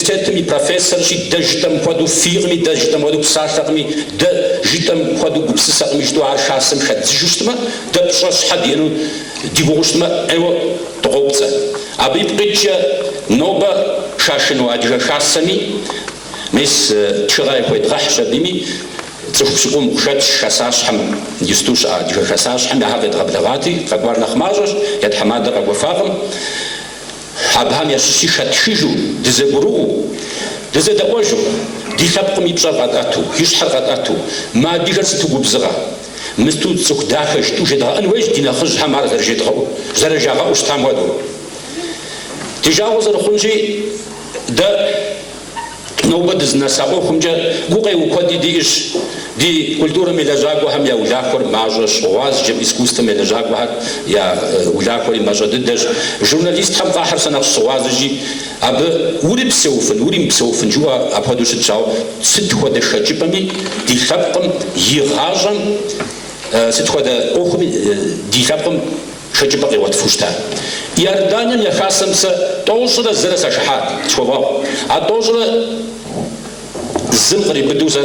Университетым и профессорщи, дэ жытӏэм хуэдэу фийкъыми, дэ жытӏэм хуэдэу псалъэкъыми, дэ жытӏэм хуэдэу гупсысэкъыми жытӏэу ар хасэм хэддзыжу щытмэ, дэ пщӏэ щхьэ диӏэну ди гугъэу щытмэ, ӏейуэ дыкъопцӏэ. Абы ипкъ иткӏэ нобэ хашыну Адыгэ Хасэми, мес, тхыгъэ яхуедгъэхьщ абыми, цӏыху пщыкӏубгъу хэтщ хасащхьэм, иджыпсту щыӏэ Адыгэ Хасащхьэм ахэр къедгъэблэгъати, къэкӏуар нэхъ мащӏэщ, я тхьэмадэр къэкӏуэфакъым. Абыхэм ящыщи хэтхыжу, дызэгурыӏуэу, дызэдэӏуэжу, ди лъэпкъым и пщӏэр къэтӏэту, и щхьэр къэтӏэту, мы адыгэр сыту губзыгъэ, мы сыту цӏыху дахэ жытӏэу жедгъэӏэн хуейщ ди нэхъыжьхэм ар зэрыжедгъэӏу, зэрыжагъэӏуу щытам хуэдэу. Ди жагъуэ зэрыхъунщи, дэ. Нобэ дызынэса ӏуэхумкӏэ гукъеуэ куэди диӏэщ. Ди культурэм и лэжьакӏуэхэм я улахуэр мащӏэщ, гъуазджэм, искусствэм я лэжьакӏуэхэр я улахуэри мащӏэ дыдэщ. Журналистхэм къахьыр сэ нэхъ сыщыгъуазэщи, абы урипсэуфын, уримыпсэуфын жыӏуэ апхуэдэу щытщ, ауэ сыт хуэдэ хэкӏыпӏэми ди лъэпкъым и гъащӏэм, сыт хуэдэ ӏуэхуми ди лъэпкъым Хэкӏыпӏэ къигъуэтыфу щыта. Иорданием я хасэм сэ тӏощӏрэ зырэ сахыхьат, схуэвгъэгъу. А 91-м къриубыдэу сэ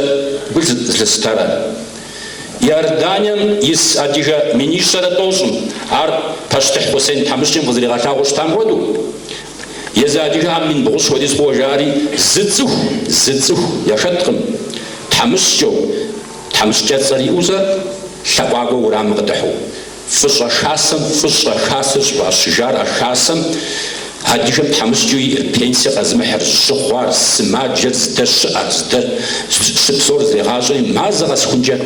гу зылъыстара. Иорданием ис адыгэ минищэрэ тӏощӏым, ар пащтыхь Хъусен тхьэмыщкӏэм къызэригъэлъагъуэу щытам хуэдэу, езы адыгэхэм 1000 хуэдиз хъууэ жаӏэри, зы цӏыху, зы цӏыху яхэткъым тхьэмыщкӏэу, тхьэмыщкӏэцӏэр иӏэу зэ лъэӏуакӏуэ уэрамым къыдыхьэу. Фӏыщӏэ хасэм фӏыщӏэ хасэ щӏыфӏащыжар а хасэм адыгэм тхьэмыщкӏэу иӏэр, пенсие къэзымыхьыр, жьы хъуар, сымаджэр здэщыӏэр, здэ щыпсэур зрегъащӏэри, мазэ къэсыхункӏэ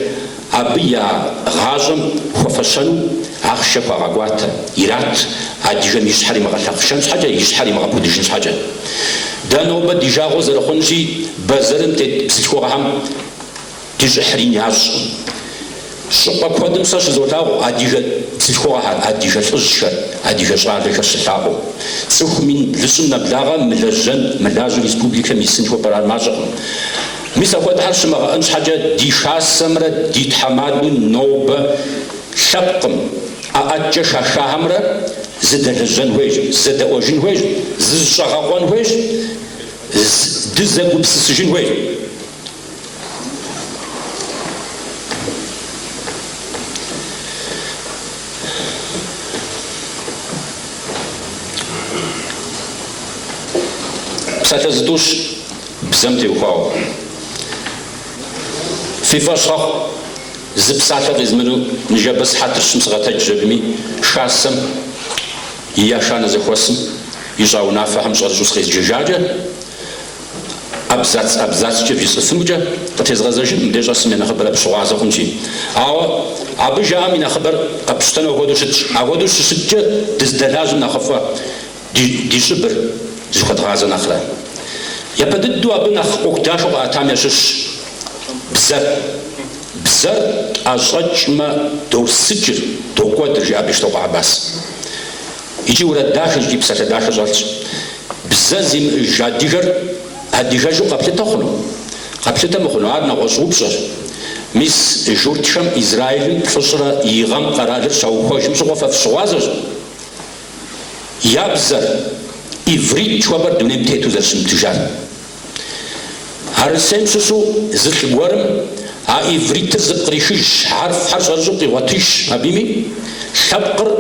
абы я гъащӏэм хуэфэщэну ахъшэ хуагъэкӏуатэ, ират адыгэм и щхьэр имыгъэлъэхъшэн щхьэкӏэ, и щхьэр имыгъэпудыжын щхьэкӏэ. Дэ нобэ ди жагъуэ зэрыхъунщи, бэзэрым тет бзылъхугъэхэм Ди щӏыхьыр ин ящӏкъым. Щӏыпӏэ куэдым сэ щызолъагъу адыгэ бзылъхугъэхэр, адыгэ лӏыжьхэр, адыгэ щӏалэхэр щылъаӏуэу. Цӏыху 1000 нэблагъэ мылэжьэн, мылажьэу республикэм исын хуэпӏэр ар мащӏэкъым. Мис апхуэдэхэр щымыгъэӏэн щхьэкӏэ ди хасэмрэ ди тхьэмадэу нобэ лъэпкъым ӏэӏэткӏэ хахахэмрэ зэдэлэжьэн хуейщ, зэдэӏуэжын хуейщ, зыщӏэгъэкъуэн хуейщ, дызэгупсысыжын хуейщ. Псалъэ зытӏущ бзэм теухуауэ. Фи фӏэщ гъэхъу, зы псалъэ къизмыну ныжэбэ сыхьэтыр щым сыкъэтэджщ абыми, хасэм и еханэ зэхуэсым ищӏа унафэхэм щӏэрыщӏэу сыкъезджэжакӏэ, Абзац абзацкӏэ вжесӏэфынукӏэ къытезгъэзэжынкъым, мыбдеж щӏэсым я нэхъыбэр абы щыгъуазэ хъунщи. Ауэ абы жаӏэм и нэхъыбэр къэпщтэну апхуэдэу щытщ. Апхуэдэу щыщыткӏэ дыздэлажьэм нэхъыфӏэ ди щӏыбыр зыхуэдгъазэ нэхърэ. Япэ дыдэу абы нэхъ ӏуэху дахэу къаӏэтам ящыщщ бзэр. Бзэр тӏэщӏэкӏмэ досыкӏыр, докӏуэдыр, жеӏэ Бештокъуэ Хьэбас. Икӏи уэрэд дахэщ, икӏи псалъэ дахэ щӏэлъщ. Бзэ зимыӏэж адыгэр адыгэжу къэплъытэ хъуну? Къэплъытэ мыхъуну, ар нэгъуэщӏ упщӏэщ. Мис журтхэм Израилым плӏыщӏрэ и гъэм къэралыр щаухуэжым щыгъуэ фэ фыщыгъуазэщ, я бзэр, иврит жыхуэпӏэр дунейм тету зэрыщымытыжар. Арысейм щыщу зы лӏы гуэрым а ивритыр зыпкърихыжщ, хьэрфхэр щӏэрыщӏэу къигъуэтыжщ абыми, лъэпкъыр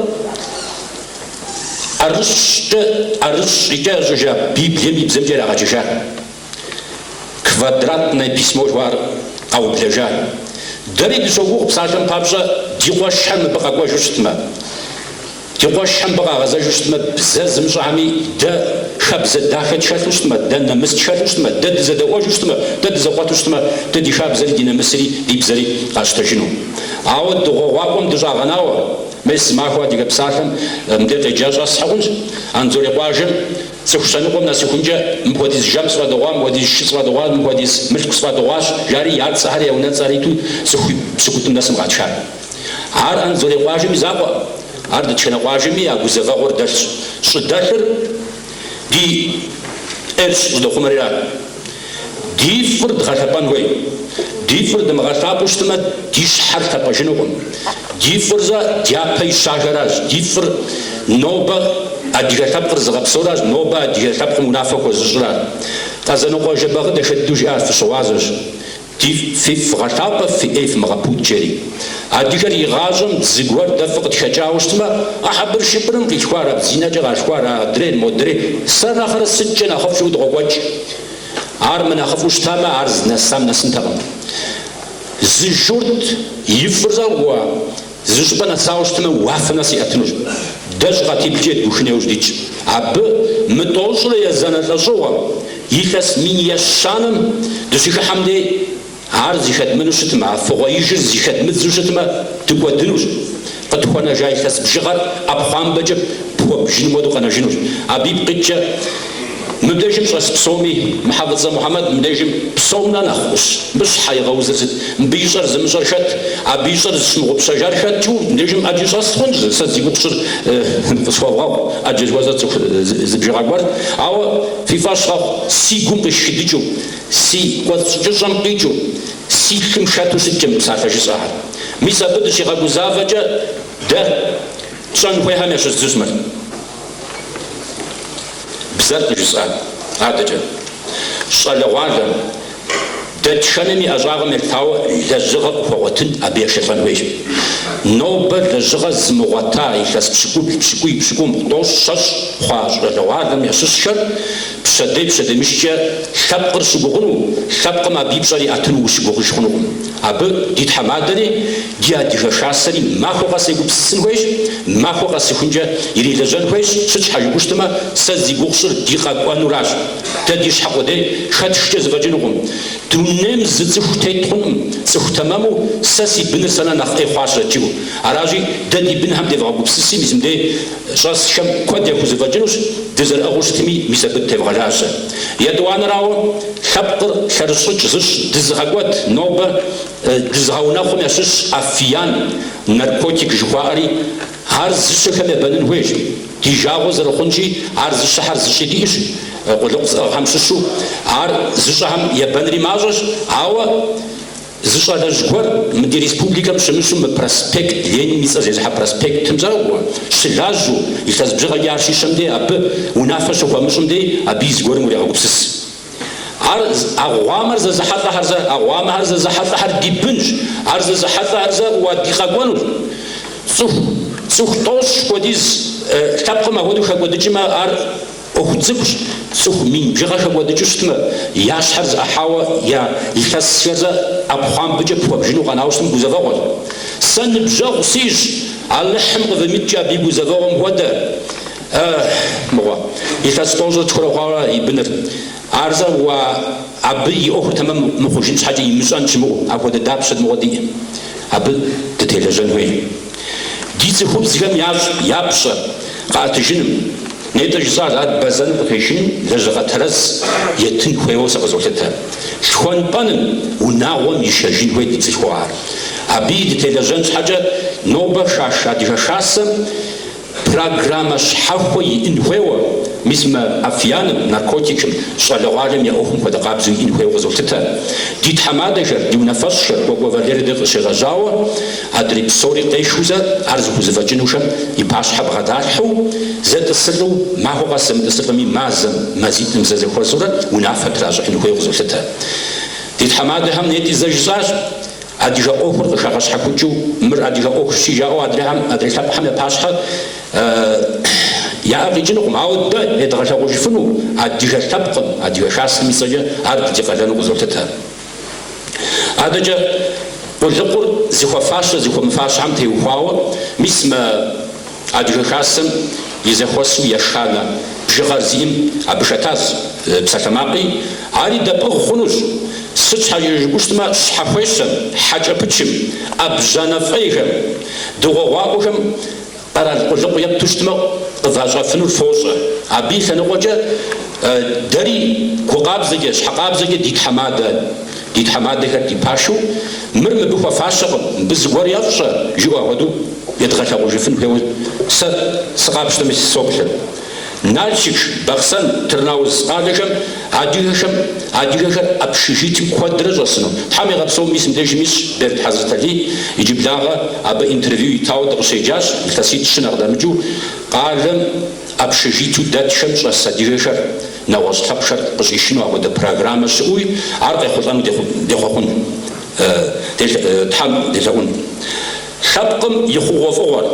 ӏэрыщӏкӏэ, ӏэрыщӏкӏэ ящӏыжа Библием и бзэмкӏэ ирагъэджыжа. Квадратное письмо жыхуаӏэр къаублэжа. Дэри дыщогугъ псалъэм папщӏэ ди къуэшхэр мыбы къэкӏуэжу щытмэ. Ди къуэшхэм мыбы къагъэзэжу щытмэ, бзэ зымыщӏэхэми дэ хабзэ дахэ тхэлъу щытмэ, дэ нэмыс тхэлъу щытмэ, дэ дызэдэӏуэжу щытмэ, дэ дызэкъуэту щытмэ, дэ ди хабзэри, ди нэмысри, ди бзэри къащтэжыну. Ауэ дыгъуэгъуакӏуэм дыщӏагъэнауэ, мес зы махуэ Адыгэ псалъэм мыбдеж къеджа щӏэсхьэ хъунщ, Анзорей къуажэм цӏыху щэныкъуэм нэсыхункӏэ мыпхуэдиз жэм сфӏэдыгъуа, мыпхуэдиз шы сфӏэдыгъуа, мыпхуэдиз мылъку сфӏэдыгъуащ, жари я цӏэхэр, я унэцӏэр иту цӏыху пщыкӏутӏым нэсым къатхар. Ар Анзорей къуажэм и закъуэкъым, ар дэтхэнэ къуажэми а гузэвэгъуэр дэлъщ. Щӏыдэлъыр ди ӏейр щӏыдохъумэрира. Ди фӏыр дгъэлъэпӏэн хуей. Ди фӏыр дымыгъэлъапӏэу щытмэ, ди щхьэр лъэпӏэжынукъым. Ди фӏыр зэ дяпэ ищахэращ, ди фӏыр нобэ адыгэ лъэпкъыр зыгъэпсэуращ, нобэ адыгэ лъэпкъым унафэ хуэзыщӏыращ. Къэзанокъуэ Жэбагъы дахэ дыдэу жиӏащ, Фыщыгъуазэщ. Ди фифӏ вгъэлъапӏэ, фи ӏей фымыгъэпуд, жери. Адыгэр игъащӏэм зыгуэр дэ фӏы къытхэкӏауэ щытмэ, а хьэбыршыбырым къилъхуар, а зинэкӏэ къалъхуар, а адрейр, модрейр, сэр нэхърэ сыткӏэ нэхъыфӏ жиӏэу дыкъокӏуэкӏ. Ар мынэхъыфӏу щытамэ, ар здынэсам нэсынтэкъым. Зы журт и фӏыр зэгъуэ, зы щӏыпӏэ нэсауэ щытмэ, уафэм нэс иӏэтынущ. Дэ щӏыкъатиблкӏэ едгуэшын яужь дитщ. Абы мы тӏощӏрэ езанэ лӏэщӏыгъуэм, илъэс мин ещанэм дыщыхыхьэм дей, ар зыхэдмыну щытмэ, а фыгъуэижыр зыхэдмыдзу щытмэ, дыкӏуэдынущ. Къытхуэнэжа илъэс бжыгъэр ӏэпхъуамбэкӏэ пхуэбжыным хуэдэу къэнэжынущ. Абы ипкъ иткӏэ, мыбдежым щӏэс псоми, мы Хьэфӏыцӏэ Мухьэмэд мыбдежым псом нэ нэхъ ӏущ, мыбы щхьэ игъэузыр сыт, мыбы ищӏэр зымыщӏэр хэт, абы ищӏэр зыщымыгъупщэжар хэт жиӏэу мыбдежым ӏэджи щӏэс хъунщ, сэ зи гугъу сщӏыр къысхуэвгъэгъу, ӏэджэ жыхуэсӏэр цӏыху зы бжыгъэ гуэр. Ауэ фи фӏэщ къэхъу, си гум къишхыдыкӏыу, си кӏуэцӏкӏыщӏэм къикӏыу, си лъым хэту щыткӏэ мы псалъэ жысӏэхэр. Мис абы дыщигъэгузавэкӏэ дэ тщӏэн хуейхэм ящыщ зыщ мыр. Бзэр къыжысӏат адэкӏэ. Щӏалэгъуалэм, дэтхэнэм и ӏэщӏагъэм елъытауэ лэжьыгъэ къыхуэгъуэтын абы ешэлӏэн хуейщ. Нобэ лэжьыгъэ зымыгъуэта илъэс пщыкӏубл, пщыкӏуий, пщыкӏубгъу, тӏощӏ, щэщӏ хъуа щӏалэгъуалэм ящыщхэр пщэдей пщэдеймыщкӏэ лъэпкъыр щыгугъыну, лъэпкъым абы и пщӏэр иӏэтыну ущыгугъыж хъунукъым. Абы ди тхьэмадэри, ди адыгэ хасэри махуэ къэс егупсысын хуейщ, махуэ къэсыхункӏэ ирилэжьэн хуейщ, сыт щхьэ жыпӏэу щытмэ, сэ зи гугъу сщӏыр ди къэкӏуэнуращ. Дэ ди щхьэ къудей хэтшкӏэ зэфӏэкӏынукъым. Дунейм зы цӏыху тет хъункъым, цӏыху тэмэму сэ си быныр сэ нэ нэхъ ӏей хъуащэрэт жиӏэу. Аращи, дэ ди бынхэм девгъэгупсыси, мис мыбдей щӏэсхэм куэд яхузэфӏэкӏынущ, дызэрыӏыгъыу щытми, мис абы дытевгъэлажьэ. Етӏуанэрауэ, лъэпкъыр лъэрыщӏыкӏ зыщӏ дызыгъэкӏуэд нобэ дызыгъэунэхъум ящыщ афиян, наркотик жыхуаӏэри, ар зыщэхэм ебэнын хуейщ. Ди жагъуэ зэрыхъунщи, ар зыщэхэр зыщӏи диӏэщ, къулыкъу зыӏыгъхэм щыщу, ар зыщӏэхэм ебэнри мащӏэщ, ауэ Зы щӏалэжь гуэр мы ди республикэм щымыщу мы проспект, Ленин и цӏэр зезыхьэ проспектым зэгъуэ, щылажьэу, илъэс бжыгъэкӏэ ар щищэм дей, абы унафэ щыхуэмыщӏым дей, абыи зыгуэрым урегъэгупсыс. Ар а гъуамэр зэзыхьэлӏэхэр зэ, а гъуамэхэр зэзыхьэлӏэхэр ди бынщ, ар зэзыхьэлӏэхэр зэ уа ди къэкӏуэнущ. Цӏыху, цӏыху тӏощӏ хуэдиз лъэпкъым апхуэдэу хэкӏуэдыкӏмэ, ар ӏуэху цӏыкӏущ, цӏыху мин бжыгъэ хэкӏуэдыкӏыу щытмэ, я щхьэр зэӏыхьауэ я илъэсхэр зэ ӏэпхъуамбэкӏэ пхуэбжыну къэнауэ щытым гузэвэгъуэщ. Сэ ныбжьэгъу сиӏэщ, Алыхьым къывимыткӏэ абы и гузэвэгъуэм хуэдэ, э, мыгъуэ, илъэс тӏощӏрэ тхурэ хъуауэ и быныр. Ар зэ уа абы и ӏуэхур тэмэм мыхъужын щхьэкӏэ имыщӏэн щымыӏэу, апхуэдэ дапщэ мыгъуэ диӏэ. Абы дытелэжьэн хуей. Ди цӏыхубзхэм ящӏ я пщӏэр къэӏэтыжыным, нетӏэ жысӏащ, ар бэзэным къыхешыным лэжьыгъэ тэрэз етын хуейуэ сэ къызолъытэ. Лъхуэн-пӏэным унагъуэм ишэжын хуей ди бзылъхугъэхэр. Абыи дытелэжьэн щхьэкӏэ нобэ шаш Адыгэ Хасэм Программэ щхьэхуэ иӏын хуейуэ, мис мы афияным, наркотикым, щӏалэгъуалэм я ӏуэхум хуэдэ къабзэу иӏын хуейуэ къызолъытэ. Ди тхьэмадэхэр, ди унафэщӏхэр, Кӏуэкӏуэ Валерэ дэ къыщегъэжьауэ, адрей псори къешузэ, ар зыхузэфӏэкӏынухэм и пащхьэ бгъэдалъхьэу, зэтӏысылӏэу, махуэ къэс зэмытӏысылӏэми, мазэм, мазитӏым зэ зэхуэзэурэ унафэ тращӏыхьын хуейуэ къызолъытэ. Ди тхьэмадэхэм нетӏи зэ жысӏащ. Адыгэ ӏуэхур къыхэгъэщхьэхукӏыу, мыр адыгэ ӏуэхущи жаӏэу адрейхэм, адрей лъэпкъхэм я пащхьэ я ӏэ къикӏынукъым, ауэ дэ едгъэлъэгъужыфыну адыгэ лъэпкъым, адыгэ хасэм и цӏэкӏэ ар ди къалэну къызолъытэ. Адэкӏэ къулыкъур зыхуэфащэ, зыхуэмыфащэхэм теухуауэ, мис мы Адыгэ Хасэм и зэхуэсу ешанэ бжыгъэр зиӏэм абы хэтащ псалъэмакъи, ари дэпӏыгъ хъунущ, сыт щхьэкӏэ жыпӏэу щытмэ, щхьэхуещэм, хьэкӏэпычым, ӏэбжьанэ фӏейхэм, дыгъуэгъуакӏуэхэм къэрал къулыкъу епту щытмэ, къыващӏэфынур фощӏэ. Абы и лъэныкъуэкӏэ дэри гу къабзэкӏэ, щхьэ къабзэкӏэ ди тхьэмадэ, ди тхьэмадэхэр ди пашэу, мыр мыбы хуэфащэкъым, мыбы зыгуэр ефщӏэ, жиӏэу апхуэдэу едгъэлъэгъужыфын хуейуэ сэ сыкъапщтэми соплъыр. Налшык, Бахъсэн, Тырнауз къалэхэм адыгэхэм адыгэхэр общежитым куэдрэ щӏэсыну. Тхьэм игъэпсэу мис мыбдежым исщ Берд Хьэзрэталий, иджыблагъэ абы интервью итауэ дыкъыщеджащ, илъэситӏ-щы нэхъ дэмыкӏыу къалэм общежиту дэтхэм щӏэс адыгэхэр. нэгъуэщӏ лъэпкъхэр къыщӏишыну апхуэдэ программэ щыӏэуи, ар къехъулӏэну дехъуэхъун, Тхьэм делъэӏун. Лъэпкъым и хъугъуэфӏыгъуэр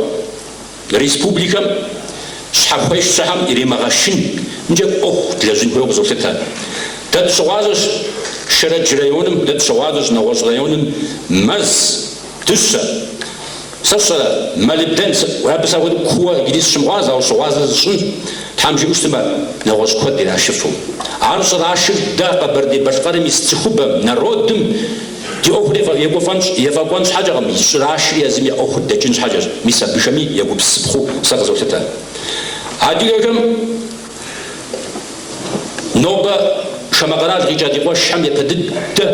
республикэм щхьэхуещэхэм иремыгъэшынкӏэ ӏуэху длэжьын хуейуэ къызолъытэ. Дэ дыщыгъуазэщ Шэрэдж районым, дэ дыщыгъуазэщ нэгъуэщӏ районым мэз, дыщэ. Сэ сщӏэрэ, молибден, абы сэ апхуэдэу кууэ иджыри сыщымыгъуазэ, ауэ щыгъуазэ зысщӏын, Тхьэм жиӏэу щытмэ, нэгъуэщӏ куэд ирашыфу. Ар щӏрашыр дэ Къэбэрдей-Балъкъэрым ис цӏыхубэм, народым ди ӏуэхур ефӏэкӏуэн щхьэкӏэкъым, щӏрашыр езым я ӏуэхур дэкӏын щхьэкӏэщ. Мис абыхэми егупсысыпхъэу сэ къызолъытэ. Адыгэхэм нобэ хамэ къэрал къикӏа ди къуэшхэм япэ дыдэ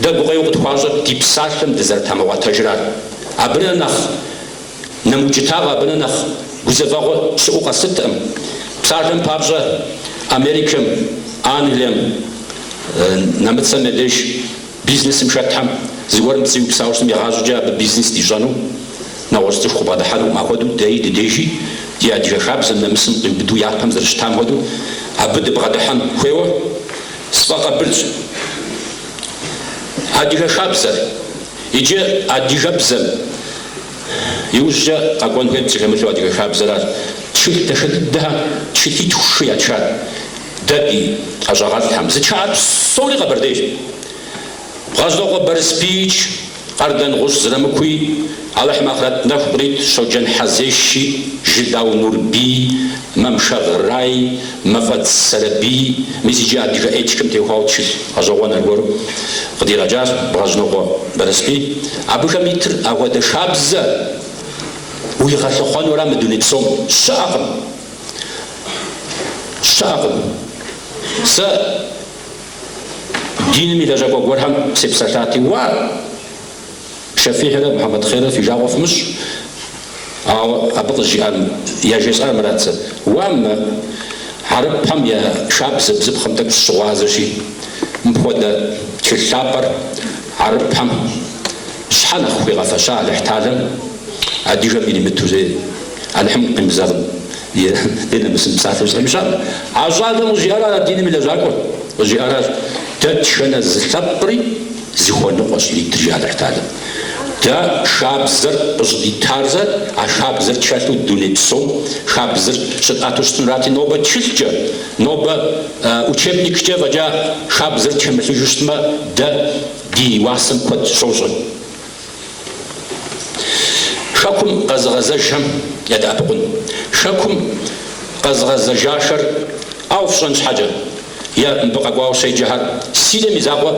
Дэ гукъеуэ къытхуащӏыр ди псалъэм дызэрытамыгъуэтэжырар. Абырэ нэхъ нэмыукӏытагъэ, абырэ нэхъ гузэвэгъуэ щыӏэу къэслъытэкъым. Псалъэм папщӏэ, Америкэм, Англием, нэмыцэм я деж бизнесым хэтхэм зыгуэрым пцӏы иупсауэ щытым игъащӏэкӏэ абы бизнес дищӏэну нэгъуэщӏ цӏыху къыбгъэдыхьэнукъым. Апхуэдэу дэи ди дежи ди адыгэ хабзэм нэмысым къиубыду япэм зэрыщытам хуэдэу абы дыбгъэдыхьэн хуейуэ сфӏэкъабылщ. Адыгэ хабзэр, иджы адыгэбзэм иужькӏэ къэкӏуэн хуейр пцӏы хэмылъу адыгэ хабзэращ. Тхылъ дахэ дыдэхэр тхылъитху-хы ятхат дэ ди ӏэщӏагъэлӏхэм. Зытхар псори къэбэрдейщ. Бгъэжьнокъуэ Барэсбиикӏ, Къардэнгъущӏ Зырамыкуи, Алыхьым ахърэт нэху кърит Щоджэн Хьэзеши, Жылау Нурбий, Мамхэгъ Раи, Мафӏэдз Сэрэбий, мис иджы адыгэ этикэм теухуауэ тхылъ гъэщӏэгъуэн аргуэру къыдигъэкӏащ Бгъэжьнокъуэ Барэсбий. Абыхэм итыр апхуэдэ хабзэ уигъэлъыхъуэнура мы дуней псом? Щыӏэкъым. Щыӏэкъым. Сэ диным и лэжьакӏуэ гуэрхэм сепсэлъати, уа, Шафихьрэ Мухьэмэдхъейрэ фи жагъуэ фымыщӏ, ауэ абы къызжиӏар, яжесӏар мырат сэ, уа, мы хьэрыпхэм я шабзэ бзыпхъэм тӏэкӏу сыщыгъуазэщи, мыпхуэдэ тхылъ лъапӏэр хьэрыпхэм щхьэ нэхъ хуигъэфэща Алыхьталэм адыгэм иримыту зэи Алыхьым къемызэгъын е нэмысын псалъэ жысӏэми щыӏэкъым. А щӏалэм къызжиӏаращ, а диным и лэжьакӏуэр къызжиӏаращ, дэтхэнэ зы лъэпкъри зыхуэныкъуэщ иритыр, жи Алыхьталэм. Дэ хабзэр къыщӏыдитар зэ, а хабзэр тхэлъу дуней псом хабзэр щытӏэту щытынурати, нобэ тхылъкӏэ, нобэ учебниккӏэ фӏэкӏа хабзэр тхэмылъыжу щытмэ, дэ ди уасэм куэд щощӏэ. Хэкум къэзыгъэзэжхэм ядэӏэпыкъун. Хэкум къэзыгъэзэжахэр ӏэу фщӏэн щхьэкӏэ, е мыбы къэкӏуауэ щеджэхэр Сирием и закъуэ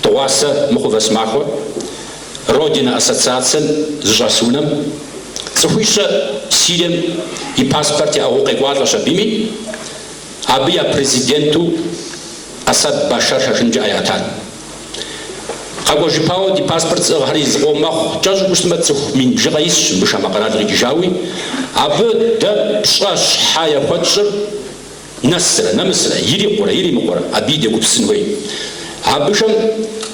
дыгъуасэ мыхъу вэсмахуэ Родина ассоциацэм зыщӏэс унэм цӏыхуищэ Сирием и паспорт яӏыгъыу къекӏуалӏэщ абыми, абы я президенту Асад Башар хахынкӏэ ӏэ яӏэтат. Къэкӏуэжыпауэ ди паспорт зыӏыгъхэри зыкъом мэхъу, кӏэщӏу щытмэ, цӏыху мин бжыгъэ исщ мыбы хамэ къэрал къикӏыжауи, абы дэ пщӏэ щхьэ яхуэтщӏыр нэсрэ, нэмысрэ, ирикъурэ, иримыкъурэ, абыи дегупсысын хуей. Абыхэм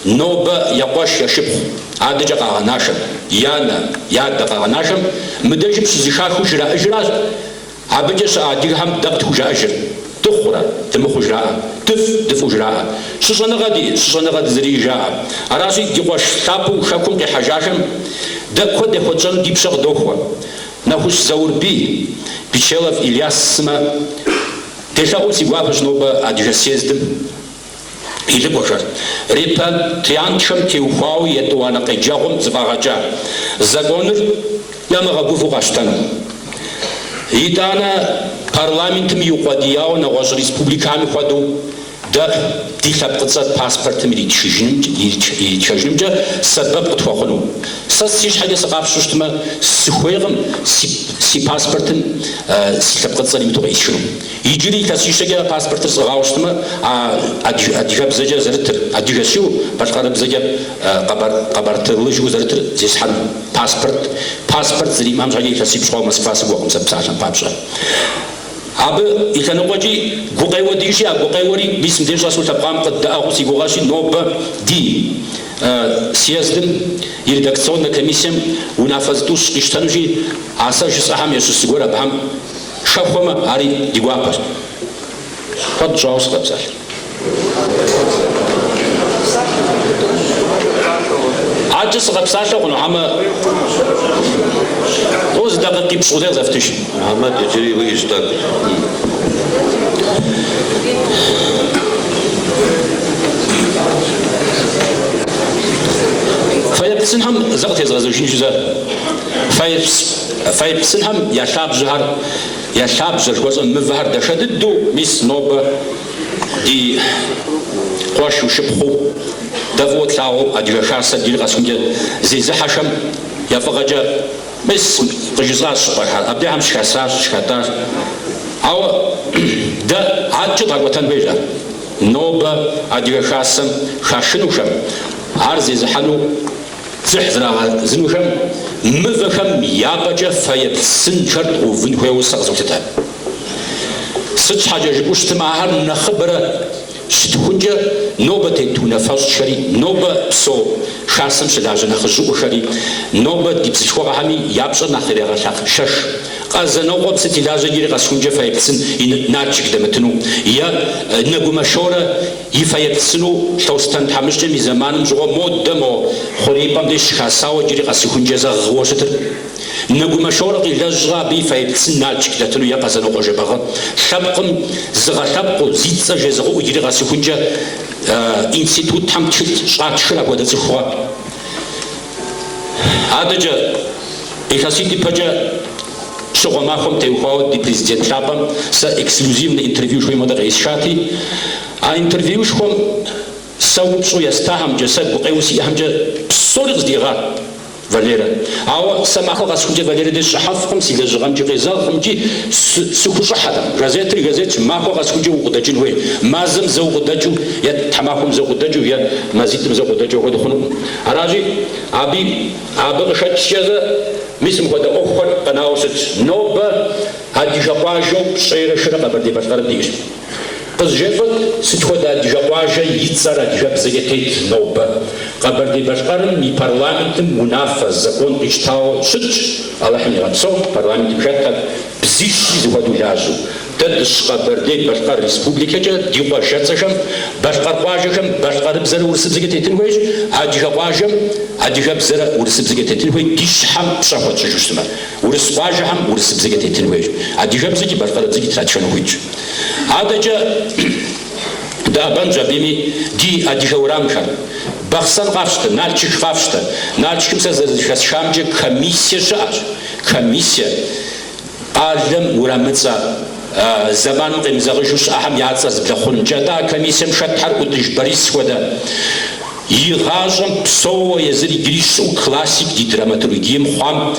нобэ я къуэш, я шыпхъу адэкӏэ къагъэнахэм, я анэ, я адэ къагъэнахэм мыдэжым щызэхахыу жраӏэжыращ, Абыкӏэ щыӏэ адыгэхэм дэ къытхужаӏэжыр, дыхъурэ, дымыхъуу жраӏэ, дыфӏ, дыфӏу жраӏэ. Щыщӏэныгъэ ди, щыщӏэныгъэ дызэриӏэр жаӏэ. Аращи, ди къуэш лъапӏэу хэкум къихьэжахэм дэ куэд яхуэтщӏэну ди пщэ къыдохуэ. Нэхущ Заурбий, Бечелов Ильяс сымэ делъэӏуу си гуапэщ нобэ Адыгэ съездым и лӏыкӏуэхэр. Репатриантхэм теухуауэ етӏуанэ къеджэгъуэм зэфӏагъэкӏа законыр ямыгъэгувэу къащтэну. Итӏанэ парламентым иукъуэдияуэ нэгъуэщӏ республиками хуэдэу дэ ди лъэпкъыцӏэр паспортым иритхэжынымкӏэ сэбэп къытхуэхъуну. Сэ си щхьэкӏэ сыкъапщтэу щытмэ, сыхуейкъым си паспортым си лъэпкъыцӏэр имыту къисхыну. Иджыри илъэсищэкӏэ паспортыр сӏыгъауэ щытмэ, а адыгэбзэкӏэ зэрытыр, адыгэ жиӏэу, балъкъэрыбзэкӏэ къэбэртылы жиӏэу зэрытыр зесхьэн паспорт, паспорт зэримыӏэм щхьэкӏэ илъэсипщӏ хъуауэ Москва сыкӏуэкъым сэ псалъэм папщӏэ. Абы и лъэныкъуэкӏи гукъеуэ диӏэщи, а гукъеуэри мис мыбдеж щӏэсу лъэпкъам къыддэӏыгъыу си гугъэщи, нобэ ди съездым и редакционнэ комиссием унафэ зытӏущ къищтэнущи, а сэ жысӏэхэм ящыщ зыгуэр абыхэм Хэхуэмэ, ари ди гуапэщ. Куэд щӏауэ сыкъэпсалъэ. Адэкӏэ сыкъэпсалъэ хъуну, хьэмэ тӏэу зы дакъикъипщӏ къудей къызэфтыж. Мухьэмэд иджыри уиӏэщ тӏэкӏу. Фэеплъ сынхэм зэ къытезгъэзэжынщи зэ. Фэеплъ сынхэм я лъабжьэхэр, я лъабжьэ жыхуэсӏэм мывэхэр дахэ дыдэу мис нобэ ди къуэшу, шыпхъуу, дэ фӏыуэ тлъагъуу Адыгэ Хасэр иджыри къэсыхункӏэ зезыхьэхэм я фӏыгъэкӏэ мис къыжысӏащ щӏыпӏэхэр, абдехэм щыхасащ, щыхатӏащ. Ауэ дэ адэкӏэ дгъэкӏуэтэн хуейщ ар. Нобэ Адыгэ Хасэм хашынухэм, ар зезыхьэну дзыхь зрагъэзынухэм мывэхэм я пӏэкӏэ фэеплъ сынхэр дгъэувын хуейуэ сэ къызолъытэ. Сыт щхьэкӏэ жыпӏэу щытмэ, ахэр нэхъыбэрэ щытыхункӏэ нобэ тет унафэщӏхэри, нобэ псэу Хасэм щылажьэ нэхъыжьыӏуэхэри, нобэ ди бзылъхугъэхэми я пщӏэр нэхъ ирегъэлъэхъшэж. Къэзанокъуэм сыт и лажьэ иджыри къэсыхункӏэ фэеплъ сын и Налшык дэмытыну е Нэгумэ Шорэ и фэеплъ сыну Лъостэн тхьэмыщкӏэм и зэманым щыгъуэ модэ мо хъуреипӏэм деж щыхасауэ иджыри къэсыхункӏэ зэ гъыуэ щытыр. Нэгумэ Шорэ къилэжькъэ абы и фэеплъ сын Налшык дэтыну е Къэзанокъуэ Жэбагъы лъэпкъым зыгъэлъэпкъыу, зи цӏэ жезыгъэӏэу иджыри къэсыхункӏэ институтхэм тхылъ щӏатхыр апхуэдэ цӏыхугъэ. Адэкӏэ, илъэситӏ ипэкӏэ щыгъуэ махуэм теухуауэ ди президент лъапӏэм сэ эксклюзивный интервью жыхуиӏэм хуэдэ къеӏысхати, а интервьюшхуэм сэ упщӏэу естахэмкӏэ, сэ гукъеуэу сиӏэхэмкӏэ псори къыздиӏыгъат Валерэ. Ауэ сэ махуэ къэсыхункӏэ Валерэ деж сыщӏыхьэфкъым, си лэжьыгъэмкӏи къезэгъкъым икӏи сыхущӏыхьэтэкъым. Газетыр газетщ, махуэ къэсыхункӏэ укъыдэкӏын хуей. Мазэм зэ укъыдэкӏыу е тхьэмахуэм зэ укъыдэкӏыу е мазитӏым зэ укъыдэкӏыу апхуэдэу хъунукъым. Аращи, аби абы къыхэкӏкӏэ зэ мис мыпхуэдэ ӏуэхухэр къэнауэ щытщ. Нобэ адыгэ къуажэу пщӏейрэ хырэ Къэбэрдей-Балъкъэрым диӏэщ. Къызжефӏэт, сыт хуэдэ адыгэ къуажэ и цӏэр адыгэбзэкӏэ тет нобэ? Къэбэрдей-Балъкъэрым и парламентым унафэ, закон къищтауэ щытщ, Алыхьым игъэпсэу, парламентым хэтхэр бзищри зэхуэдэу лажьэу. Дэ дыщыкъэбэрдей-Балъкъэр республикэкӏэ ди къуажэцӏэхэм, балъкъэр къуажэхэм балъкъэрыбзэрэ урысыбзэкӏэ тетын хуейщ, адыгэ къуажэм адыгэбзэрэ урысыбзэкӏэ тетын хуей ди щхьэм пщӏэ хуэтщӏыжу щытмэ. Урыс къуажэхэм урысыбзэкӏэ тетын хуейщ, адыгэбзэкӏи балъкъэрыбзэкӏи тратхэну хуитщ. Адэкӏэ дыӏэбэнщ абыми ди адыгэ уэрамхэр. Бахъсэн къафщтэ, Налшык къафщтэ. Налшыкым сэ зэрызэхэсхамкӏэ комиссие щыӏэщ. Комиссие. Къалэм уэрамыцӏэ зэманым къемызэгъыжу щыӏэхэм я цӏэр зэблэхъункӏэ. Атӏэ а комиссием хэтхэр ӏутӏыж Борис хуэдэ и гъащӏэм псэууэ езыр иджыри щыӏэу классик ди драматургием хъуам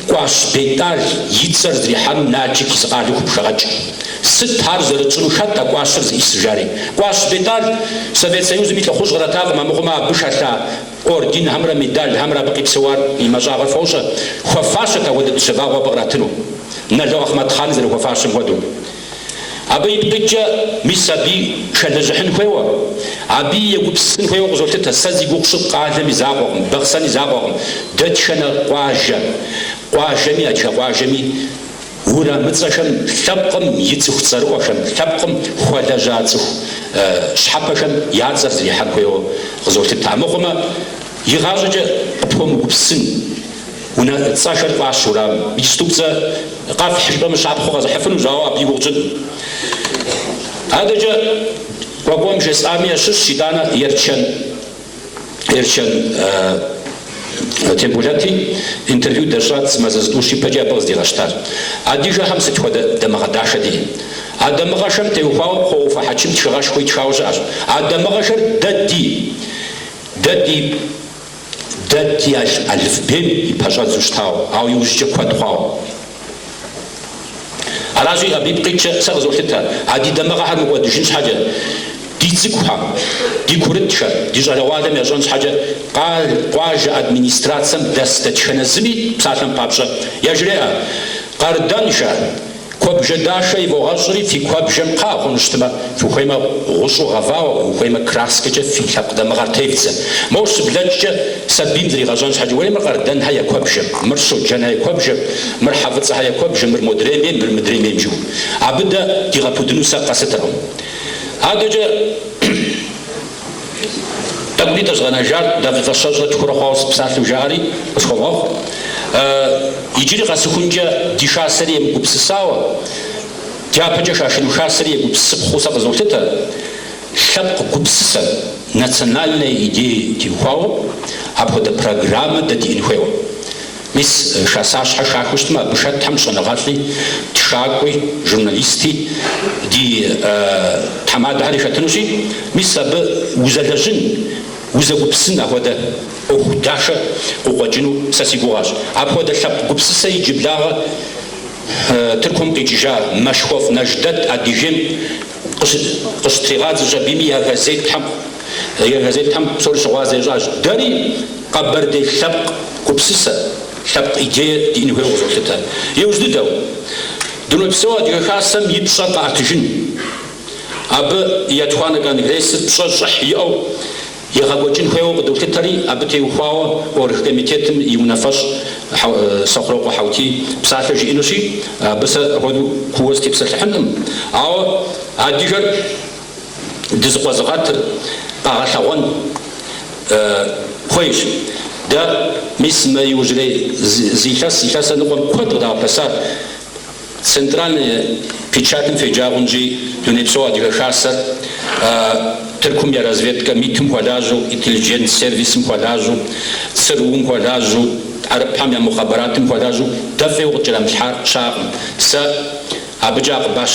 Кӏуащ Бетӏал и цӏэр зрихьэну Налшык и зы къалэу хупхэгъэкӏ. Сыт ар зэрытщӏыну хэт а Кӏуащыр зиӏысыр жари. Кӏуащ Бетӏал Совет Союзым и лӏыхъужь къратакъым, амыхъумэ абы хэлъа орденхэмрэ медалхэмрэ абы къипсэуар и мащӏагъэр фощӏэ. Хуэфащэт апхуэдэ дыщэ вагъуэ абы къратыну. Нало Ахъмэтхъан зэрыхуэфащэм хуэдэу. Абы ипкъ иткӏэ мис абыи хэлэжьыхьын хуейуэ, абыи егупсысын хуейуэ къызолъытэ. Сэ зи гугъу сщӏыр къалэм и закъуэкъым, Бахъсэн и закъуэкъым. Дэтхэнэ къуажэ, къуажэми, адыгэ къуажэми уэрамыцӏэхэм лъэпкъым и цӏыху цӏэрыӏуэхэм, лъэпкъым хуэлэжьа цӏыху щхьэпэхэм я цӏэр зрихьэн хуейуэ къызолъытэ. Амыхъумэ, игъащӏэкӏэ къыпхуэмыгупсысын унэ цӏэхэр фӏащ уэрамым. Иджыпсту цӏэ къэфхь жыпӏэмэ щапхъэу къэзыхьыфынущ, ауэ абы и гугъу тщӏынкъым. Адэкӏэ Кӏуэкӏуэм жесӏами ящыщщ итӏанэ Ерчэн. Ерчэн Тембулэти интервью дэсщӏат зы мазэ зытӏущ ипэкӏи абы къыздигъэщтащ. Адыгэхэм сыт хуэдэ дамыгъэ дахэ диӏэ? А дамыгъэхэм теухуауэ Кхъуэӏуфэ Хьэчим тхыгъэшхуэ итхауэ щыӏэщ. А дамыгъэхэр дэ ди, дэ ди, дэ ди алыфбейм и пэщӏэдзэу щытауэ, ауэ иужькӏэ куэд хъуауэ. Аращи, абы ипкъ иткӏэ сэ къызолъытэ, а ди дамыгъэхэр мыкӏуэдыжын щхьэкӏэ, ди цӏыкӏухэм, ди курытхэм, ди щӏалэгъуалэм ящӏэн щхьэкӏэ, къуажэ администрацэм дэс дэтхэнэ зыми, псалъэм папщӏэ, яжреӏэ, Къардэнхэ, Куэбжэ. Куэбжэ дахэ ивогъэщӏри, фи куэбжэм кхъа хъуну щытмэ, фыхуеймэ гъущӏу гъэвауэ, ухуеймэ краскэкӏэ фи лъэпкъ дамыгъэр тевдзэ. Моуэ щыблэкӏкӏэ сабийм зригъэщӏэн щхьэкӏэ, уей, мыр Къардэнхэ я куэбжэ, мыр Щоджэнхэ я куэбжэ, мыр Хьэфӏыцӏэхэ я куэбжэ, мыр модрейм ейм, мыр мыдрейм ейм жиӏэу. Абы дэ дигъэпудыну сэ къэслъытэркъым. Адэкӏэ тӏэкӏунитӏэщ къэнэжар, дакъикъэ щэщӏрэ тхурэ хъуауэ сыпсалъэу жаӏэри, къысхуэвгъэгъу. Иджыри къэсыхункӏэ ди хасэри емыгупсысауэ, дяпэкӏэ хашыну хасэри егупсысыпхъэу сэ къызолъытэ, лъэпкъ гупсысэ, национальная идея теухуауэ апхуэдэ программэ дэ диӏэн хуейуэ. Мис хасащхьэ хахыу щытмэ, абы хэтхэм щӏэныгъэлӏи, тхакӏуи, журналисти, ди тхьэмадэхэри хэтынущи, мис абы узэлэжьын, узэгупсын апхуэдэ ӏуэху дахэ къыкъуэкӏыну сэ си гугъэщ. Апхуэдэ лъэпкъ гупсысэ иджыблагъэ Тыркум къикӏыжа Мэшхуэфӏ Нэждэт Адыгейм къыщытригъадзэщ абыми я газетхэм я газетхэм псори щыгъуазэ ищӏащ. Дэри къэбэрдей лъэпкъ гупсысэ, лъэпкъ идее диӏэн хуейуэ къызолъытэ. Иужь дыдэу, Дунейпсо Адыгэ Хасэм и пщӏэр къэӏэтыжын. Абы и етхуанэ конгрессыр пщӏэ щӏыхь иӏэу егъэкӏуэкӏын хуейуэ къыдолъытэри, абы теухуауэ оргкомитетым и унафэщӏ Сэхъурокъуэ Хьэутий псалъэ жиӏэнущи, абы сэ апхуэдэу кууэ сытепсэлъыхьынкъым. Ауэ адыгэр дызыкъуэзыгъэтыр къэгъэлъэгъуэн хуейщ. Дэ мис мы иужьрей зы илъэс, илъэсрэ ныкъуэм куэд къыдагъэпэсар. Центральный печатым феджа хъунщи, Дунейпсо Адыгэ Хасэр Тыркум я разведкэ МИТ-м хуэлажьэу, интеллиджент сервисым хуэлажьэу, ЦРУ-м хуэлажьэу, хьэрыпхэм я мухъабаратым хуэлажьэу дэ фӏейуэ къыткӏэрамылъхьар щыӏэкъым. Сэ абыкӏэ Акъбащ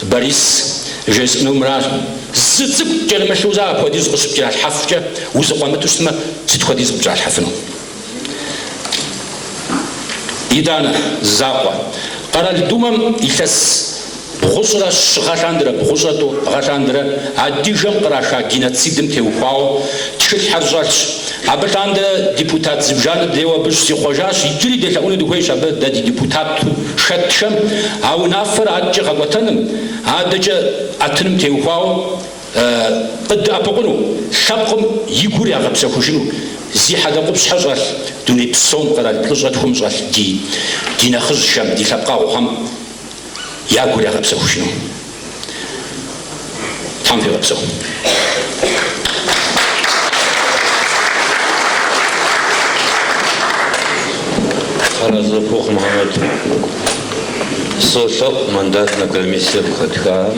Борис жесӏэну мыращ, зы цӏыкӏу кӏэрымылъу зэ апхуэдиз къыщыпкӏэралъхьэфкӏэ, узыкъуэмыту щытмэ, сыт хуэдиз къыпкӏэралъхьэфыну? Итӏанэ, закъуэ. Къэрал Думэм илъэс бгъущӏрэ щы гъэ лъандэрэ, бгъущӏрэ тӏу гъэ лъандэрэ адыгэм къраша геноцидым теухуауэ тхылъхэр щӏэлъщ. Абы лъандэрэ депутат зыбжанэ дейуэ абы щызихъуэжащ. Иджыри делъэӏуну дыхуейщ абы дэ ди депутату хэтхэм а унафэр адэкӏэ гъэкӏуэтэным, адэкӏэ ӏэтыным теухуауэ. Къыддэӏэпыкъуну, лъэпкъым и гур ягъэпсэхужыну, зи хьэдэ къупщхьэ щӏэлъ дуней псом къэрал плӏыщӏрэ тхум щӏэлъ ди ди нэхъыжьхэм, ди лъэпкъэгъухэм я гур ягъэпсэхужыну. Тхьэм фигъэпсэу. Арэзы пхухъу, Мухьэмэд. Солъэӏу мандатнэ комиссием хэтхэм.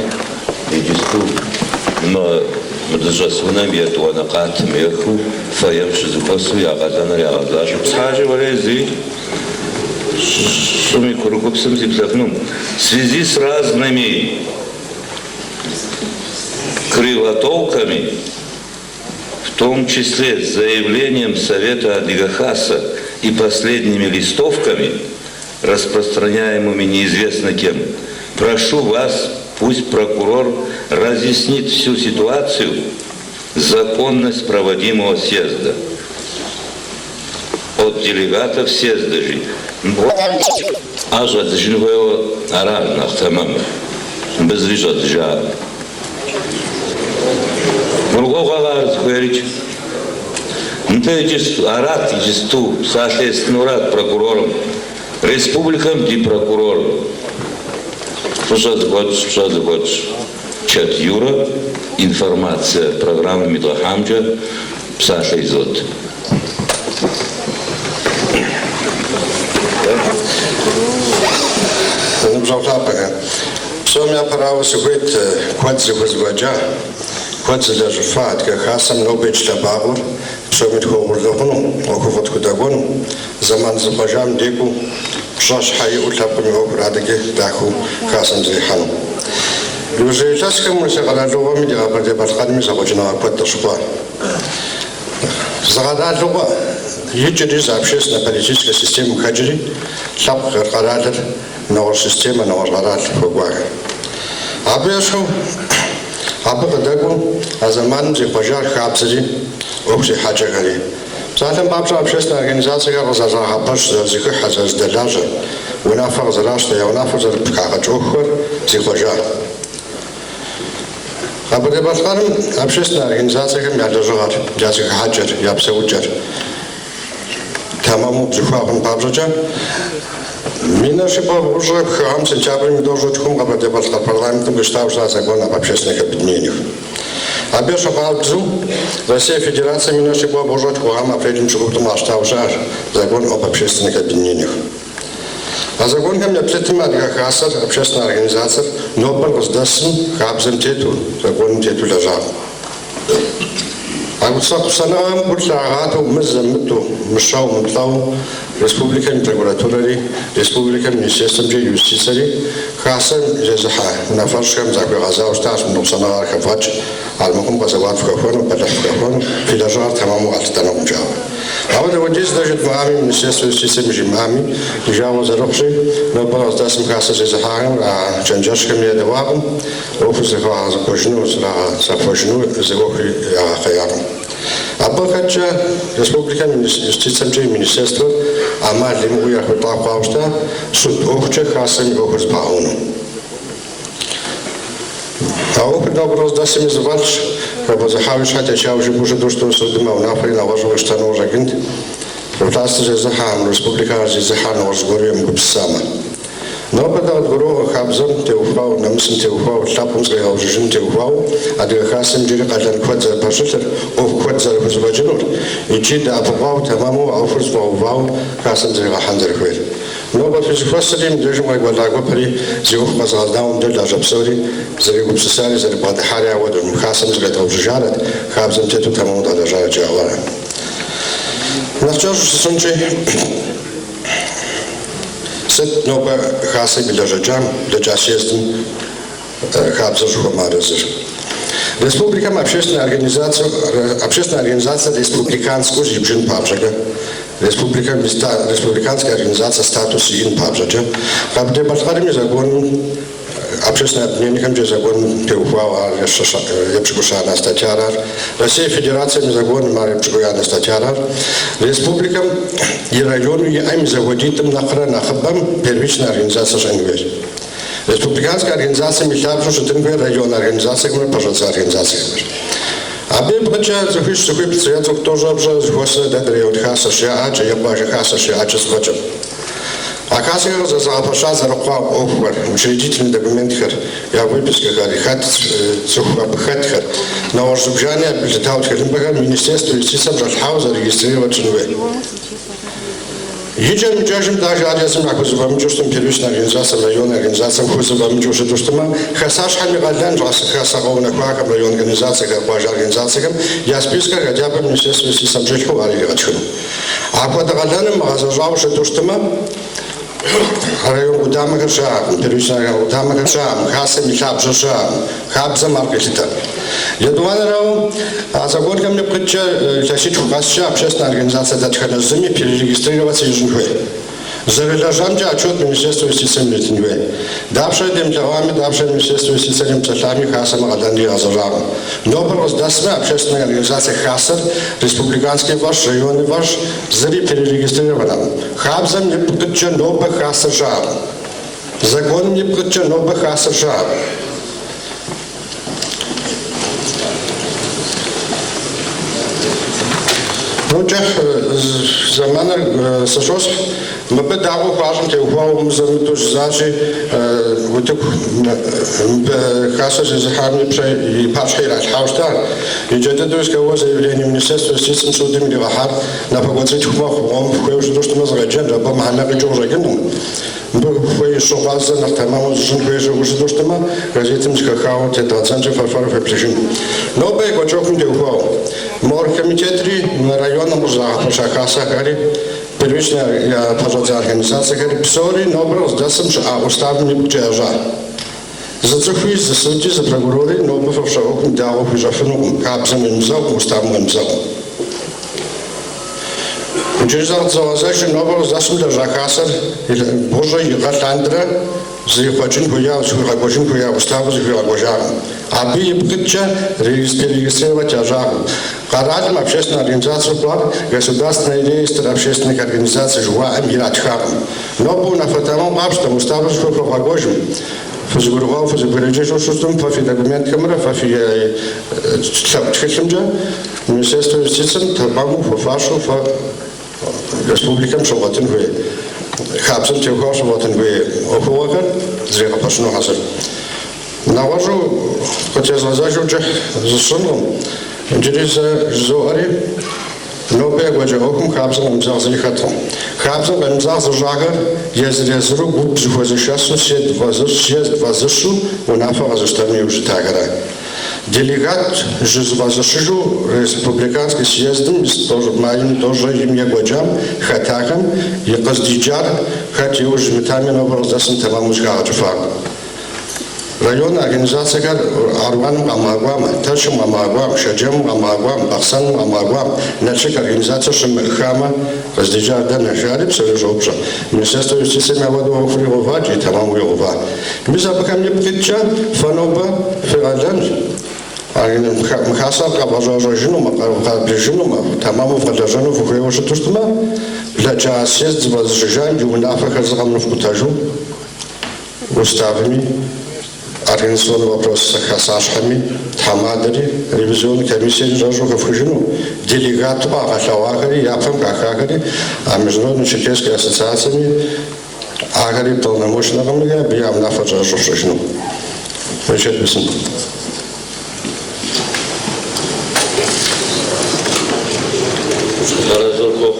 Иджысту мы дызыщӏэс унэм етӏуанэ къатым ехыу фойем щызэхуэсу я къалэныр ягъэзащӏэу. Псалъэ уэрей зи щӏым и курыкупсым сиплъэфынум. В связи с разными кривотолками, в том числе с заявлением Совета Адыгэ Хаса и последними листовками, распространяемыми неизвестно кем, прошу вас, пусть прокурор разъяснит всю ситуацию, законность проводимого съезда. От делегатов съезда же. Ар щӏэдзыжын хуейуэ аращ нэхъ тэмэмыр. Мыбы зыри щӏэдзыжакъым. Гурыӏуэгъуэкъэ ар зыхуейрикӏ? Нтӏэ иджы арат иджысту псалъэ естынурат прокурорым. Республикэм ди прокурор фӏыщӏэ зыхуэтщӏ, пщӏэ зыхуэтщӏ Чэт Юрэ информацие программэм идгъэхьамкӏэ псалъэ изот. Ныбжьэгъу лъапӏэхэ, псом япэрауэ сыхуейт куэд зыхузэфӏэкӏа, куэд зылэжьыфа Адыгэ Хасэм нобэ ич лъэбакъуэр псоми тхуэугъурлы хъуну, ӏуэхуфӏ къытхудэкӏуэну, зэман зыхъуэжам декӏуу, пщӏэ щхьэ иӏэу лъэпкъым и ӏуэхур адэкӏи дахэу Хасэм зэрихьэну. Иужьрей илъэсхэм Урысей къэралыгъуэми ди Къэбэрдей-Балъкъэрми зэхъуэкӏыныгъэ куэд къыщыхъуа. Зы къэралыгъуэ икӏри, зы общественно-политическэ системэм хэкӏри, лъэпкъхэр, къэралыр нэгъуэщӏ системэ, нэгъуэщӏ къэрал хуэкӏуахэр. Абы ещхьу, абы къыдэкӏуэу а зэманым зихъуэжар хабзэри, ӏуэху зехьэкӏэхэри. Псалъэм папщӏэ, общественнэ организацэхэр къызэрызэрагъэпэщ, зэрызэхыхьэ, зэрызэдэлажьэ. унафэ къызэращтэ, я унафэр зэрыпхагъэкӏ ӏуэхухэр зихъуэжа. Къэбэрдей-Балъкъэрым общественнэ организацэхэм я лэжьыгъэр, я зэхыхьэкӏэр, я псэукӏэр тэмэму убзыхуа хъун папщӏэкӏэ, минрэ щибгъурэ бгъущӏрэ хы гъэм сентябрым и тӏощӏрэ тхум Къэбэрдей-Балъкъэр парламентым къищтауэ щыта закон об общественных объединениях. Абы ещхьыркъабзэу Россие Федерацэм минрэ щибгъурэ бгъущӏрэ тху гъэм апрелым пщыкӏуплӏым къащтауэ щыӏэщ закон об общественных объединениях. А законхэм еплъытмэ, Адыгэ Хасэр, общественнэ организацэр нобэр къыздэсым хабзэм тету, законым тету лэжьакъым. А ныкъусаныгъэхэм гу лъагъатэу мызэ-мытӏэу, мыщэу-мыплӏэу республикэм и прокуратурэри, республикэм Министерствэмкӏэ и юстицэри Хасэм зезыхьэ унафэщӏхэм захуигъэзауэ щытащ мы ныкъусаныгъэр хэвгъэкӏ, армыхъум къэзэуат фхэхуэну, бэлыхь фхэхуэну, фи лэжьыгъэр тэмэму къалъытэнукъым жаӏэу. Ауэ дапхуэдиз дэ жыдмыӏами, Министерствэ юстицэми жимыӏами, ди жагъуэ зэрыхъущи, нобэр къыздэсым хасэ зезыхьахэм а чэнджэщхэм едэӏуакъым, ӏуэхур зэхуагъэзэкӏуэжыну, зэрагъэзэхуэжыну зы ӏуэхури ягъэхъеякъым. Абы къыхэкӏкӏэ республикэм юстицэмкӏэ и министерствэр ӏэмал имыӏэу ехьэлӏа хъуауэ щыта суд ӏуэхукӏэ хасэм и ӏуэхур зэпагъэуну. А ӏуэхур нобэр къыздэсми зэфӏэлъщ, хэбгъэзыхьауи щхьэ течауэ жыпӏэу щыту щытмэ, судым а унафэри нэгъуэщӏу къищтэну къыщӏэкӏынт. Властыр зезыхьэхэм, республикэр зезыхьэр нэгъуэщӏ зыгуэру емыгупсысамэ. Нобэ дэ къыдгуроӏуэ хабзэм теухуауэ, нэмысым теухуауэ, лъэпкъым зыкъегъэужьыжыным теухуауэ Адыгэ Хасэм иджыри къалэн куэд зэрыпэщылъыр, ӏуэху куэд зэрыхузэфӏэкӏынур, икӏи дэӏэпыкъуауэ тэмэму а ӏуэхур зэфӏэгъэувауэ Хасэм зэригъэхьэн зэрыхуейр. Нобэ фи зэхуэсри, мыбдежым къекӏуэлӏа гупри, зи ӏуэху къэзыгъэзауэ мыбдеж лажьэ псори зэрегупсысари зэрыбгъэдыхьари ауэдэу, мы Хасэм зыкъедгъэужьыжарэт, хабзэм тету тэмэму дгъэлэжьарэт жаӏэу ара. Нэхъ кӏэщӏу сыщӏынщи. Сыт нобэ Хасэм и лэжьэкӏам, блэкӏа съездым хабзэр щӏыхуэмыарэзыр? Республикэм общественная организация, общественная организация республиканскэу зибжын папщӏэкӏэ, республикэм республиканская организация статус иӏэн папщӏэкӏэ, Къэбэрдей-Балъкъэрым и законым Общественное объединениехэмкӏэ законым теухуауэ ар епщыкӏущанэ статьяр ар, Россие Федерацием и законым ар епщыкӏуиянэ статьяр ар, республикэм и району иӏэм и зэхуэдитӏым нэхърэ нэхъыбэм первичнэ организацэ щыӏэн хуейщ. Республиканскэ организацэм и лъабжьэу щытын хуейр район организацэхэмрэ пэщӏэдзэ организацэхэмрэщ. Абы ипкъкӏэ цӏыхуищ, цӏыхуиплӏ е цӏыху тӏощӏрэ пщӏырэ зэхуэсрэ дэ ди район хасэщ жаӏакӏэ е къуажэ хасэщ жаӏакӏэ зэфӏэкӏыркъым. А хасэхэр къызэзыгъэпэща зэрыхъуа ӏуэхухэр, учредительнэ документхэр, я выпискэхэр, хэт цӏыху абы хэтхэр, нэгъуэщӏ зыбжани абы елъытауэ тхылъымпӏэхэр Министерствэ юстицэм щӏэлъхьауэ зарегистрировать щӏын хуей. Икӏэм-икӏэжым даже ар езым яхузэфӏэмыкӏыу щытым, первичнэ организацэм, район организацэм хузэфӏэмыкӏыу щыту щытмэ, хасащхьэм и къалэнщ хасэ къэунэхуахэм, район организацэхэр, къуажэ организацэхэм я спискэр хотя бы Министерствэ юстицэм щӏилъхьэу ар иригъэтхыну. Апхуэдэ къалэныр мыгъэзэщӏауэ щыту щытмэ, район къудамэхэр щыӏэкъым, первичнэ къудамэхэр щыӏэкъым, хасэм и лъабжьэ щыӏэкъым, хабзэм ар къелъытэ. Етӏуанэрауэ, а законхэм ипкъ иткӏэ илъэситху къэскӏэ общественнэ организацэ дэтхэнэ зыми перерегистрироваться ищӏын хуей. Зэрылэжьамкӏэ отчет Министерствэ юстицэм иритын хуей. Дапщэрэ демылъэӏуами, дапщэрэ Министерствэ юстицэр емыпсэлъами, хасэм а къалэныр игъэзэщӏакъым. Нобэр къыздэсмэ, общественнэ организацэ хасэр республиканский фӏэщ, районный фӏэщ, зыри перерегистрированэкъым. Хабзэм ипкъ иткӏэ нобэ хасэр щыӏэкъым. Законым ипкъ иткӏэ нобэ хасэр щыӏэкъым. Ну, кӏыхь зэманыр сыщосхь. Мыбы дагъуэ хуащӏым теухуауэ мызэ-мытӏэу жызащи, утыку мыбы хасэ зезыхьам и пщэ и пащхьэ иралъхьауэ щыта. Иджы дыдэу исковое заявление Министерствэ юстицэм судым иригъэхьар напэкӏуэцӏитху мэхъу, къомым фыхуейуэ щыту щытмэ зыкъеджэн, абы мыхьэнэ къикӏыу къыщӏэкӏынкъым. Мыбы хуей щыгъуазэ нэхъ тэмэму зыщӏын хуей щыӏэу щыту щытмэ, газетым зэхэхауэ тедгъэдзэнкӏэ фэр-фэру феплъыжын. Нобэ екӏуэкӏ ӏуэхум теухуауэ, мы оргкомитетри, мы районым къыщызагъэпэща хасэхэри, первичнэ я пэщӏэдзэ организацэхэри псори нобэр къыздэсым щыӏа уставым ипкъкӏэ ящӏа. Зы цӏыхуи, зы суди, зы прокурори нобэ фэ фщӏэ ӏуэхум дагъуэ хуищӏэфынукъым, хабзэм къемызэгъыу, уставым къемызэгъыу. Иджыри зэ къытызогъэзэжыр, нобэ къыздэсым лэжьа хасэр бгъущӏрэ и гъэ лъандэрэ. Зрихъуэкӏын хуеяуэ, зыхуигъэкӏуэжын хуея уставыр зыхуигъэкӏуэжакъым. Абы ипкъ иткӏэ перерегистрировать ящӏакъым. Къэралым общественнэ организацэу хъуар Государственный реестр общественных организаций жыхуаӏэм иратхакъым. Нобэ унафэ тэмэм къафщтэм, уставыр зыхуей хуэвгъэкӏуэжым, фызэгурыӏуауэ фызэбгрыкӏыжу щытым фэ фи документхэмрэ фэ фи лъэӏу тхылъымкӏэ Министерствэ юстицэм тэмэму хуэфащэу фэ республикэм щывгъуэтын хуей, хабзэм теухуауэ щывгъуэтын хуей ӏуэхугъуэхэр зригъэпэщыну хьэзыр. Нэгъуэщӏу къытезгъэзэжу кӏыхь зысщӏынкъым, иджыри зэ жызоӏэри, нобэ екӏуэкӏа ӏуэхум хабзэм къемызэгъ зыри хэткъым. Хабзэм къемызэгъ зыщӏахэр езыр-езыру гуп зыхуэзышэсу съезд фӏэзыщу унафэ къэзыщтэну иужь итахэра. Делегат зызыфӏэзыщыжу республиканский съездым майм и тӏощӏрэ им екӏуэкӏам хэтахэм и къыздикӏар хэт иужь имытами нобэ къыздэсым тэмэму зэхагъэкӏыфакъым. Район организацэхэр Аруаным къамыгъэкӏуамэ, Тэрчым къамыгъэкӏуам, Шэджэмым къамыгъэкӏуам, Бахъсэным къамыгъэкӏуам, Налшык организацэ щымыӏыхамэ, къыздикӏар дэнэ, жари псори щӏоупщӏэ. Министерствэ юстицэми апхуэдэу ӏуэхур игъэува икӏи тэмэму игъэува. Мис абыхэм ипкъ иткӏэ фэ нобэ фи къалэнщ мы хасэр къэвгъэщӏэрэщӏэжынумэ, къэвгъэблыжынумэ, тэмэму вгъэлэжьэну фыхуейуэ щыту щытмэ, блэкӏа съезд зыфӏэзыщыжам и унафэхэр зы къэмыфкъутэжу уставми, организационный вопрос хасащхьэми, тхьэмадэри, ревизионный комиссиери щӏэрыщӏэу хэфхыжыну, делегату къагъэлъэгъуахэри, япэм хахахэри, а Международный черкесской ассоциациями Ахэри полномочнэкъыми, абы я унафэ щӏэрыщӏэу фщӏыжыну. Берычэт бесын. Арэзы.